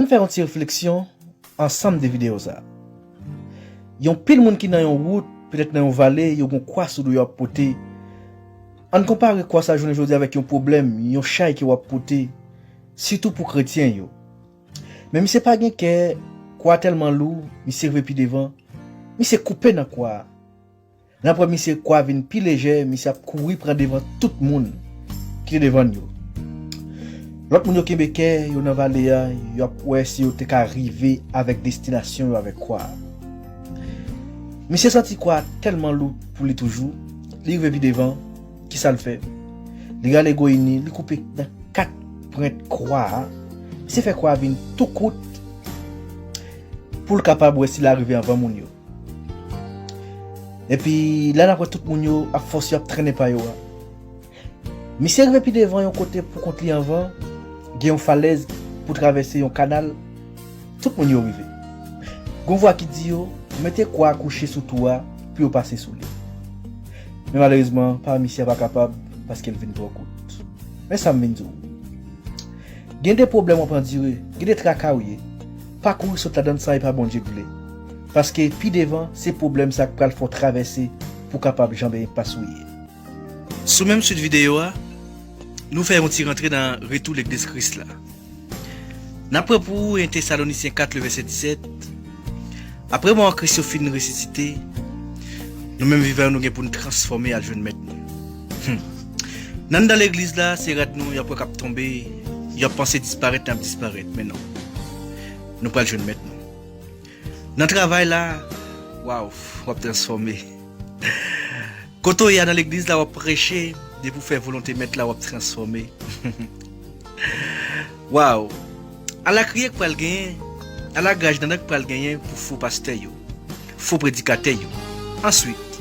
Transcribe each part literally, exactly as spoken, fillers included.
Fè yon ti refleksyon ansanm de videyo sa. Yon pil moun ki nan yon wout, petèt nan yon vale, yo gon kwa sou do yo ap pote. Ann konpare kwa sa jounen jodi avèk yon pwoblèm, yon chay ke w ap pote, sitou pou kretyen yo. Men misye pa gen kè, kwa tèlman lou, misye rive pi devan, misye koupe nan kwa a. Nan pwen misye kwa vin pi lejè, misye ap kouri pran devan tout moun ki te devan yo. Lòt moun yo kenbe kè yo nan vale a, y ap wè si yo te ka rive avèk destinasyon yo avèk kwa a. Misye santi kwa a tèlman lou pou li toujou, li rive pi devan, kisa l fè? Li rale gwo ini, li koupe nan kat pwent kwa a, misye fè kwa a vin tou kout pou l kapab wè si l a rive anvan moun yo. Epi la n ap wè tout moun yo ap fòse, yo ap trennen pa yo a. Misye rive pi devan yon kote pou kont li anvan, gen yon falèz pou travèse, yon kanal, tout moun yo rive. Gon vwa ki di yo, mete kwa a kouche sou twou a pou yo pase sou li. Men malerezman, pa misye a pa kapab paske l vin twò kout. Men sa m vin di w. Gen de pwoblèm w ap andire, gen de traka w ye. Pa kouri sot ladan l san e pa Bondye k vle. Paske pi devan, se pwoblèm sa k pral fè w travèse pou w kapab janbe enpas ou ye. Sou menm swit videyo a, nou fè yon ti rantre nan retou legliz Kris la. N ap pran pou ou en Tesalonisyen kat, le vèsè disèt. Apre mò an Kris yo fin resisite, nou menm vivan yo, nou gen pou n transfòme al jwenn Mèt nou. Hmm. Nan anndan legliz la, se rad nou y ap wè k ap tonbe, y ap panse disparèt, n ap disparèt, men non. Nou pral jwenn Mèt nou. Nan travay la, waw, w ap transfòme. Kote w ye a nan legliz la, w ap preche, depi w fè volonte Mèt la, w ap transfòme. Waw! Ala kriye k pral genyen, ala graj nan k pral genyen pou fo pastè yo, fo predikatè yo. Answit,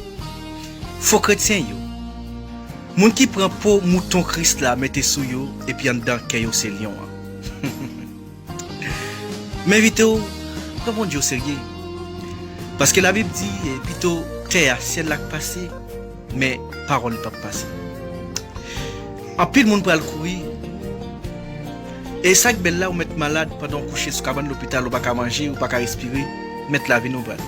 fo kretyen yo. Moun ki pran po mouton Kris la mete sou yo, epi anndan kè yo se lyon an. M envite w, pran Bondye o serye. Paske Labib di, eh, pito tè a, syèl la k pase, men pawòl li p ap pase. Anpil moun pral kouri. E sa k bèl la, ou mèt malad pandan w kouche sou kabann lopital, ou pa ka manje, ou pa ka respire, Mèt la vin ouvè l.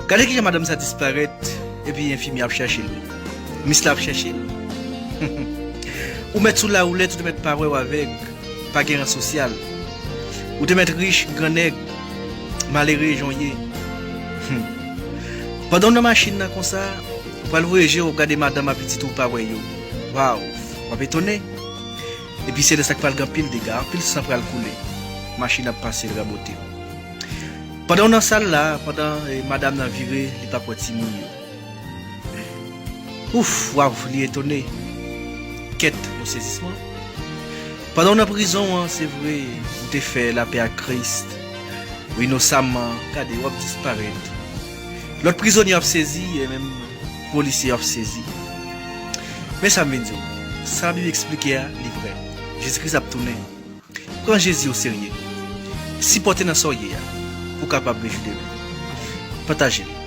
Gade kijan madanm sa disparèt, epi enfimyè ap chèche l. Mis la ap chèche l. Ou mèt sou lawoulèt, ou te mèt pa wè, w avèg, pa gen ran sosyal. Ou te mèt rich, grannèg, malere, jan w ye. Hmm. Pandan w nan machin nan konsa, ou pral voye je w, w ap gade madanm ak pitit ou, ou pa wè yo. Waw, w ap etone. Epi se lè sa k pral gen anpil dega, anpil san pral koule. Machin ap pase, l rabote w. Pandan w nan sal la, pandan, eh, madanm nan vire, li p ap wè timoun yo. Ouf, waw, li etone. Kèt, yon sezisman. Pandan w nan prizon an, se vre, ou te fè lapè ak Kris. Ou inosamman, gade, w ap disparèt. Lòt prizonye ap sezi, e menm polisye yo ap sezi. Men sa m vin di w, sa Labib eksplike a, li vrè. Jezi Kris ap tounen. Pran Jezi o serye. Sipòte nan sa w ye a, pou w kapab rejwi demen. Pataje l.